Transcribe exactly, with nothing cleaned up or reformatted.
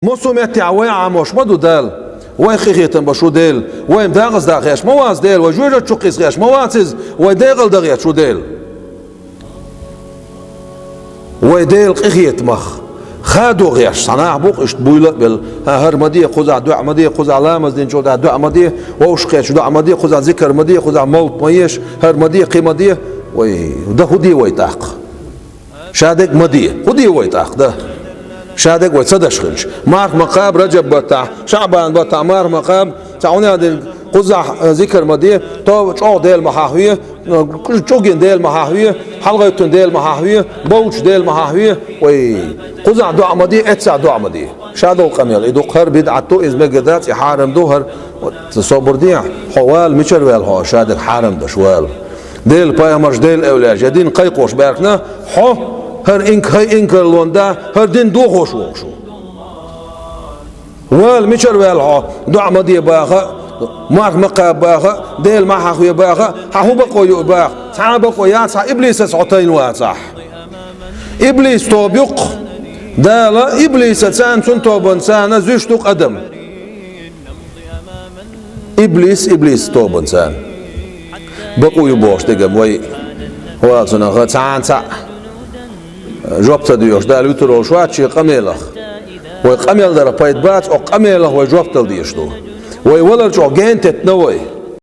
Массо а меттехь вай Ӏамош ма ду Дала. Вай къинхетам беш ву Дела. Вай декъаза дан гӀерташ ма вац Дела. Вай жоьжахати чу кхийса гӀерташ ма вац Иза. Вай декъала дан гӀерташ ву Дела. Вай Делан къинхетамах хадо гӀерташ, цхьа нах бу-кх иштта буйла а белла. ХӀан, хӀара ма де, кхузахь доӀа ма де, кхузахь ламаз динчул тӀаьхьа доӀа ма де, вовшахкхетча доӀа ма де, кхузахь зикар ма де, кхузахь мовлат ма еша, хӀара ма де, кхин ма де. Вай, дан хӀун де вай тӀаккха? Шадерг ма де. ХӀун де вай тӀаккха, дан? Шадерг вай ца деш хилча. Марха ма кхаба Раджаб баттахь, ШаӀбан баттахь марха ма кхаба, цхьа хӀун а дина, кхузахь, э, зикар ма де, тоба, чӀогӀа Дела ма хьахаве, э, чӀугӀа Дела ма хьахаве, хьалагӀовттина Дела ма хьахаве, бовча Дела ма хьахаве. Вай, кхузахь доӀа ма де, эццахь доӀа ма де. Шадолу къамел, и ду-кх, хӀара бидӀат ду, иза мегар дац, и хьарам ду, хӀара. Вот, собар де, хьо вала, мичара ваьлла хьо, шадерг хьарам деш вала? Делан пайхамарш, Делан эвлаяаш, я дин кхайкхош баьхкина, хьо хӀара инк-, хӀай инкарлонан да, хӀара дин дохош вогӀуш ву. Вала, мичара ваьлла хьо, доӀа ма де баха, марха ма кхаба баха, Дела ма хьахаве баха, хьан хӀун бакъо ю баха, цхьа а бакъо яц хьан иблисаца хьо тайна вацахь. Иблис тоба ю-кх. Дала иблисаца, цунна тобанца зуьйш ду-кх адам. Иблис, иблис тобанца. Бакъо ю бохуш дерг-м вай, валлахӀи, цхьана цхьаъ жоп ца доьхуш Дала вуьтур волуш вац шен къамелах. Вай къамел дарах пайда бац, оцу къамелах вай жоп дала дезаш ду. Вай валар чӀогӀа гена теттина вай.